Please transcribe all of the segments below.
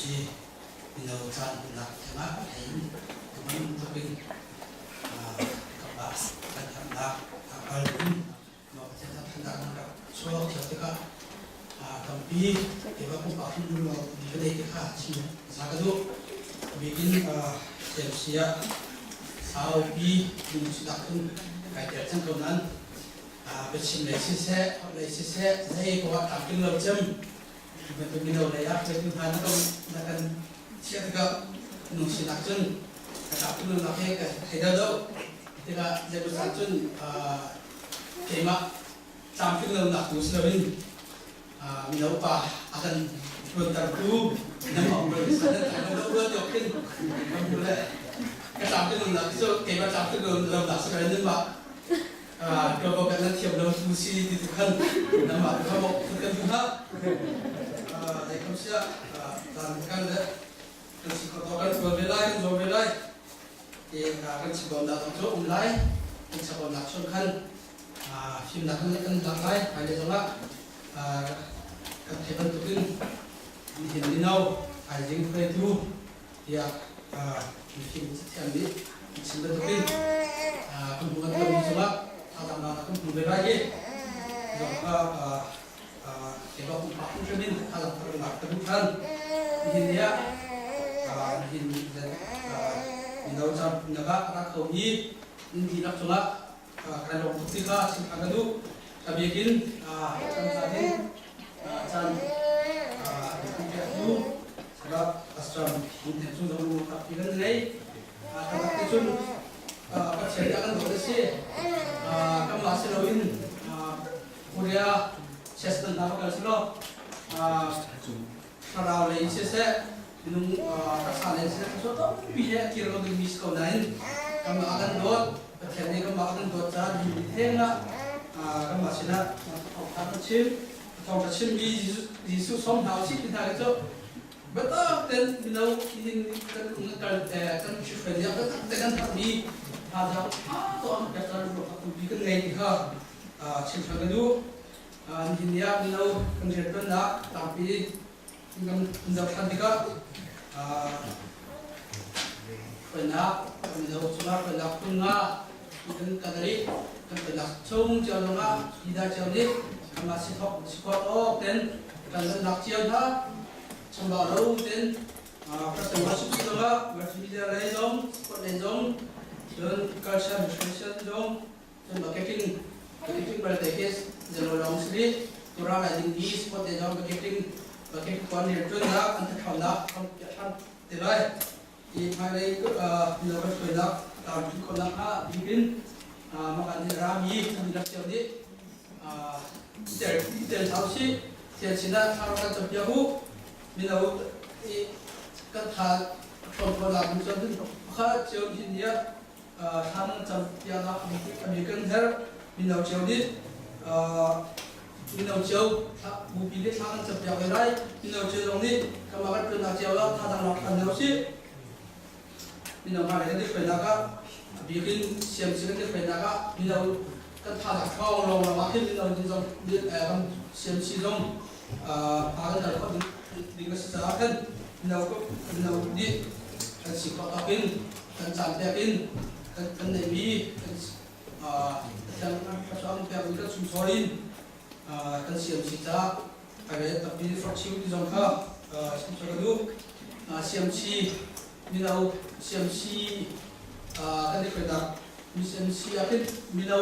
CMC mino caan hmannak thengah hlei in tubantuk in kapah kan herhnak kal in maw Pathian thangthannak nan rak chuak cio tikah tampi keimah pumpak hrimhrim lo mi ka nei ti kha chim hmasa ka duh. Bikin CMC ah saupi minung sinak in kai tel cang ko nain biachim lei siseh, holh lei siseh, zei poah tlamtling lo cem bantuk mino lei ah hruaitu hna na kan na kan chiah tikah minung sinak cun ka tlamtling lonak hi ka thei deuh deuh. Tikah zeimaw cun keimah tlamtling lonak tu si loin mino pa a kan ṭuantertu nangmah um lo san nan lo lo tiok khin kan hmu le ka tlamtling lonak cu keimah tlamtling lonak si lo nan mah ka kan nan thiam lo tu si ti tu khan nangmah tu kha bok kan duh hna dai kam sia tan kan le kan si ko to kan tuan ve lai kan zuam ve lai te kan si bom nak cu um lai kan si nak chung khan fimnak kan lak lai hmailei zongah kan theih bantukin nihin mino thaizing hruaitu tiah mifim cathiam nih an chim bantukin kan hmu kan tonmi cungah thazaang nak kan hmu ve lai i zong kha keimah pumpak hrimhrim in thazaang thar ka duh ṭhan. Nihin ni ah nihin mino caan nak ah a ra khomi nan dihlak cungah Kai lawm tuk ti kha chim ka duh. A bik in kan caan in caan piak tu sabah pastor Mungthen Cung zong lung tampi kan ngei. Taktak te cun Pathian nih a kan dawt a si. Kanmah si loin Korea chess nan hna va kal si law thlarau lei in siseh minung taksa lei in siseh thluachuah tampi he a kir ko dingmi si ko nain kanmah a kan dawt. Pathian nih kanmah a kan dawt caah nihin ni theng ah kanmah sinah thawngtha kan chim. Thawngtha chimmi Jesuh sawm hna usih ti hna khi cu biatak ten mino nihin kan um kan kan hruai nih biatak te kan herhmi thazaang ṭha tuah kan pek caan ruah tampi kan ngei ti kha chim ṭhan ka duh. Nihin ni ah mino kan rianṭuannak tlangpi kan zoh ṭhan tikah hruainak mino chungah hruainak phun nga kan kan ri kan hruainak chung cio zongah leader cio nih kanmah sithok sikhawt awk ten kan lak cio hna chambau lo ten President worship zongah multimedia lei zong sport lei zong cun culture nutrition zong cun marketing marketing balte khi general lawng si rih tura lai ding mi sport lei zong marketing marketing tuan rianṭuannak an thathaunak ṭhan te lai i hmailei mino kan hruainak tlamtlin khawhnak hnga bikin makan nih rami kan rak cio nih tel hau si thian sinah thlarau kan campiak u mino i kan tha ṭhawn khawhnak ding cun pakhat cio hin nih thla nan cam tiangah a kan herh. Mino cio nih mino cio bupi nih thla kan campiak ve lai. Mino cio zong nih kanmah kan ṭuannak cio ah thazaang lak ṭhan hna usih. Mino hna le kan i hruainak ah a bik in CMC kan i hruainak ah mino kan thazaang ṭhawng lawng lawng ah hin mino zong kan CMC zong hma kan kal khawh ding a si caah khan mino mino nih kan si khawh tawk in kan caan pek in kan neihmi kan Pathian thluachuah pekmi kan sungsawi in kan CMC caah kai tampi frok chiu ti zong kha chim ka duh. CMC mino CMC kan i hruainak CMC ah khin mino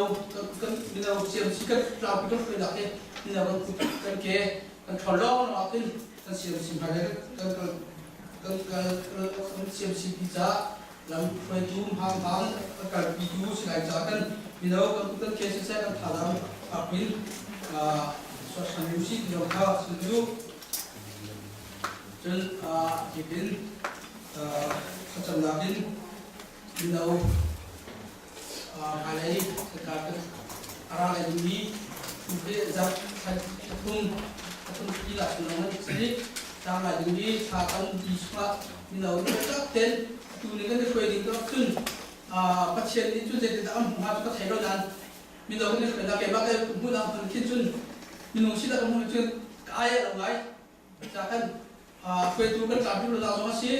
kan mino CMC kan tlaupi kan hruainak hi mino kan kut kan ke kan ṭhawl lawng ah khin kan CMC hmailei kan kan kan kan CMC pi caah lam hruaitu hmang a kalpitu si lai caah kan mino kan kan ke siseh kan thazaang fak in suasam usih ti zong kha si duh. Cun hitin thlacamnak in mino hmailei kan a ra lai dingmi kum zarh thum thum ti la chung lawng an si tang lai dingmi thla tampi chungah mino tak ten tu nih kan i hruai ding tu cun Pathian nih cun zeitindah an hmuh hnga cu ka thei lo nain mino kan i hruainak keimah ka hmuh nak hmun khin cun minung si dah ka hmuh cun ka ai lo ngai ca kan. Hruaitu kan tlam hrim lo zong a si.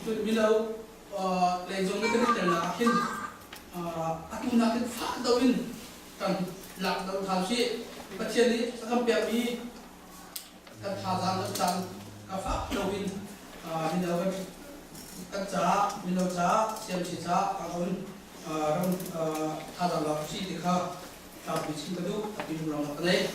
Cun mino lei zong nih kan i telnak ah khin atu nakin fak deuh in kan lak deuh hna usih. Pathian nih a kan pekmi kan thazaang kan caan ka fak deuh in mino kan kan caah mino caah CMC caah ram ram thazaang lak usih ti kha tlangpi chim ka duh. Atu lung ka nei.